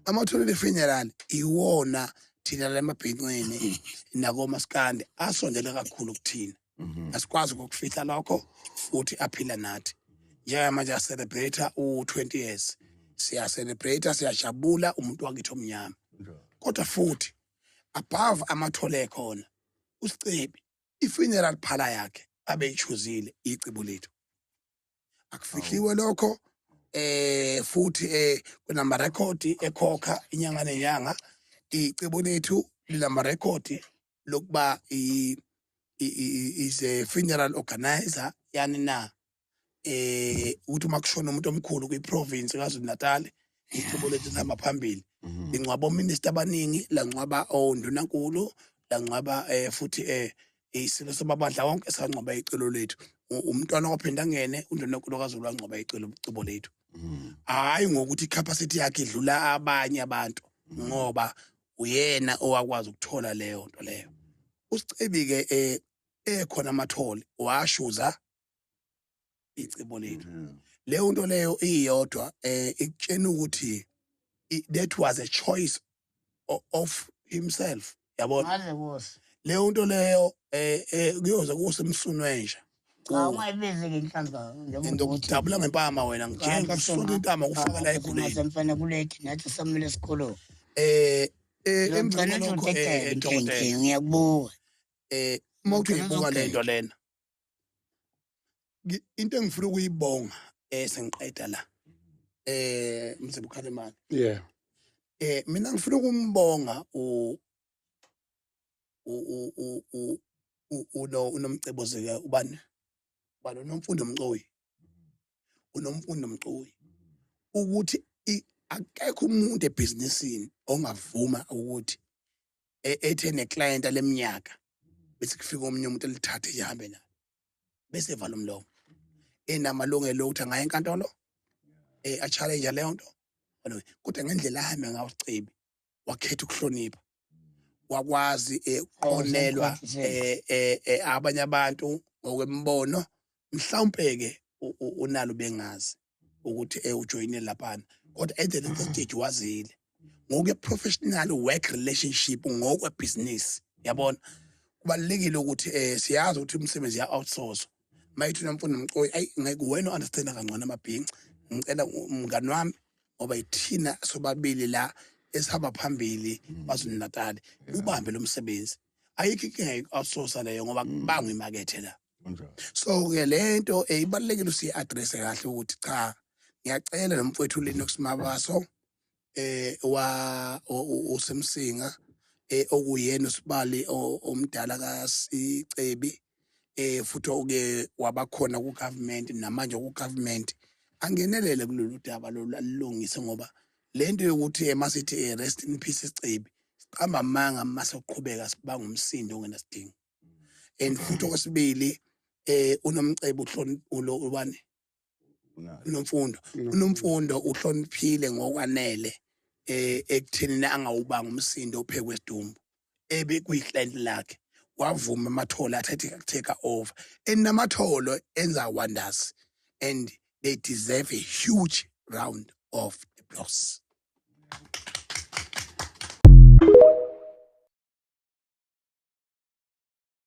Amathole funeral iwona thina lamabhinqini nakomaskandi asondele kakhulu kuthina. Asikwazi ukukufihla lokho, futhi aphila nathi. Njengamanje a-celebrate u-20 years, siya-celebrate, siyajabula, umuntu wakithi omnyama. Kodwa futhi above amathole khona uSicebi, i-funeral parlor yakhe abeyichuzile Icebo Lethu, akufihliwe lokho. Futhi kunama record ekhokha inyanga nenyanga. Icebo Lethu linama record lokuba is a funeral organizer, yani na ukuthi uma kushona umuntu omkhulu kwi-province KwaZulu Natal, Icebo Lethu lihamba phambili, lingcwaba ominister abaningi, langcwaba ondunankulu, langcwaba futhi isilo samabandla wonke sangcwaba Icebo Lethu. Umntwana waphinda ngene undunankulu kaZulu wangcwaba Icebo Lethu, hayi ngokuthi i-capacity yakhe idlula abanye abantu, ngoba uyena owakwazi ukuthola leyo nto leyo. USicebi ke ekhona amathole washuza Icebo Lethu. Leyo nto leyo iyodwa ikutshena ukuthi that was a choice of himself, yabona. Ngaze kusi. Leyo nto leyo kuyoze kusemsunu wenja. Cha, ungayibizi ke inhlanhla. Ngidabula ngempama wena, ngijenge usonto intama kufaka la eguleni. Mfana, kulethi nathi samele esikolweni. Emva Ngicela kwalokho, uthi dokotela, ngiyakubuka. Uma uthi Ngicela uyibuka le nto uzogeza. lena, into engifuna ukuyibonga sengiqeda la, Mzimba Khalimani, mina ngifuna ukumbonga u u u u u uno uNomcebo zika ubani ubani, uNomfundo Mcoyi, uNomfundo Mcoyi, ukuthi akekho umuntu ebhizinisini ongavuma ukuthi ethe neclient leminyaka bese kufika omunye umuntu elithathe ihambe naye bese evala umlomo, enamalungelo okuthi angaya enkantolo a-challenge leyo nto. Kodwa ngendlela ahambe ngawo uSicebi, wakhetha ukuhlonipha, wakwazi ukuqonelwa abanye abantu ngokwembono. Mhlawumbe ke unalo bengazi ukuthi ujoyine laphana, kodwa at the later stage wazile ngokwe professional work relationship, ngokwe business, yabona. Kubalulekile ukuthi siyazi ukuthi umsebenzi ya outsource. Mayithi uNomfundo Mcoyi, ayi ngeke, wena understand kangcono amabhinci, ngicela umngani wami, ngoba ithina sobabili la esihamba phambili KwaZulu Natal, ubambe lo msebenzi. Ayikho inkinga yoku-outsource leyo, ngoba kubangwa imakethe la. So ke lento ibalulekile usiyi-address kahle ukuthi cha, ngiyacela nomfowethu Lennox Mabaso wa usemsinga okuyena usibali omdala kaSicebi, futhi oke wabakhona ku government namanje ku government, angenelele kulolu daba lolu, alilungise, ngoba lento yokuthi masithi rest in peace Sicebi, siqamba amanga mase uqhubeka sibanga umsindo ongenasidingo. And futhi okwesibili, uNomcebo uhloni ulo ubani, uNomfundo, uNomfundo uhloniphile ngokwanele ekuthenini angawubanga umsindo ophekwe esidumbu ebe kuyiclient lakhe. Wavuma amathole athathe take over, and namatholo enza wonders and they deserve a huge round of applause.